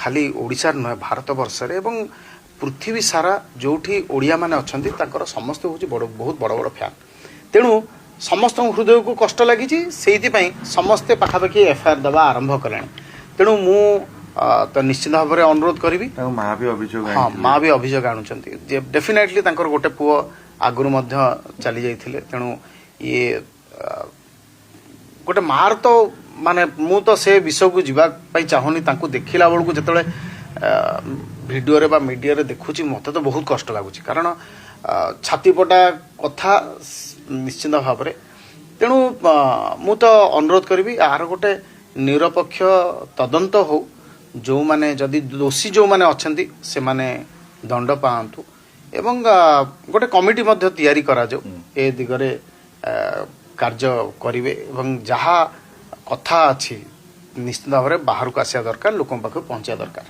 ଖାଲି ଓଡ଼ିଶାରେ ନୁହେଁ, ଭାରତ ବର୍ଷରେ ଏବଂ ପୃଥିବୀ ସାରା ଯେଉଁଠି ଓଡ଼ିଆମାନେ ଅଛନ୍ତି, ତାଙ୍କର ସମସ୍ତେ ହେଉଛି ବଡ଼, ବହୁତ ବଡ଼ ବଡ଼ ଫ୍ୟାନ୍। ତେଣୁ ସମସ୍ତଙ୍କ ହୃଦୟକୁ କଷ୍ଟ ଲାଗିଛି। ସେଇଥିପାଇଁ ସମସ୍ତେ ପାଖାପାଖି ଏଫଆଇଆର୍ ଦେବା ଆରମ୍ଭ କଲେଣି। ତେଣୁ ମୁଁ ତ ନିଶ୍ଚିତ ଭାବରେ ଅନୁରୋଧ କରିବି। ତାଙ୍କ ମା ବି ଅଭିଯୋଗ ଆଣିଥିଲେ। ମା ବି ଅଭିଯୋଗ ଆଣୁଛନ୍ତି ଯେ ଡେଫିନେଟଲି ତାଙ୍କର ଗୋଟେ ପୁଅ ଆଗରୁ ମଧ୍ୟ ଚାଲି ଯାଇଥିଲେ। ତେଣୁ ଇଏ ଗୋଟେ ମାର ତ ମାନେ ମୁଁ ତ ସେ ବିଷୟକୁ ଯିବା ପାଇଁ ଚାହୁଁନି। ତାଙ୍କୁ ଦେଖିଲା ବେଳକୁ, ଯେତେବେଳେ ଭିଡ଼ିଓରେ ବା ମିଡ଼ିଆରେ ଦେଖୁଛି, ମୋତେ ତ ବହୁତ କଷ୍ଟ ଲାଗୁଛି, କାରଣ ଛାତିପଟା କଥା ନିଶ୍ଚିତ ଭାବରେ। ତେଣୁ ମୁଁ ତ ଅନୁରୋଧ କରିବି, ଆର ଗୋଟେ ନିରପେକ୍ଷ ତଦନ୍ତ ହଉ। ଯେଉଁମାନେ ଯଦି ଦୋଷୀ ଯେଉଁମାନେ ଅଛନ୍ତି, ସେମାନେ ଦଣ୍ଡ ପାଆନ୍ତୁ ଏବଂ ଗୋଟେ କମିଟି ମଧ୍ୟ ତିଆରି କରାଯାଉ, ଏ ଦିଗରେ କାର୍ଯ୍ୟ କରିବେ ଏବଂ ଯାହା କଥା ଅଛି ନିଶ୍ଚିତ ଭାବରେ ବାହାରକୁ ଆସିବା ଦରକାର, ଲୋକଙ୍କ ପାଖକୁ ପହଞ୍ଚିବା ଦରକାର।